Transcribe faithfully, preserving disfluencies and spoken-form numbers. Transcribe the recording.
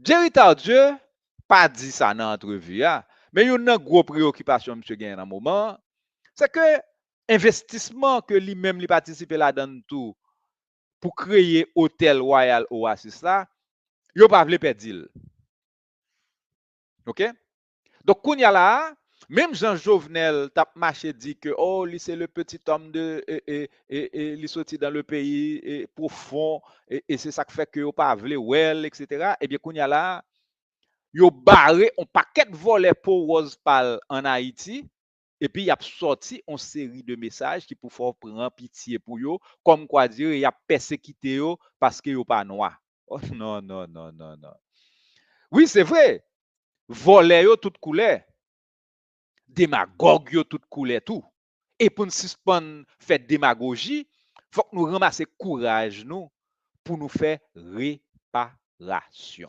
Jerry Tardieu pa di sa nan antrevi a, men youn nan gwo preyokipasyon misye genyen nan moman an, se ke envestisman ke li menm li patisipe ladan l tou pou kreye otèl Royal Oasis la, yo pa vle pèdi l. Oke? Donk, kounye a la a, menm jan Jovenel t ap mache di ke, oh, li se le petit homme de, e, e, e, e, li soti dans le pays e, profond, e, e se sa k fè ke yo pa vle wè l, etsetera. Ebyen, kounye a la a, yo bare on pakèt vòlè po wòz pal ann Ayiti, epi y ap sòti on seri de mesaj ki pou fè w pran pitye pou yo, kòmkwa dire y ap pèsekite yo paske yo pa nwa. Oh, non, non, non, non, non. Wi, se vre, vòlè yo tout koulè, demagòg yo tout koulè tou. E pou n sispann fè demagoji, fòk nou ranmase kouraj nou pou nou fè reparasyon.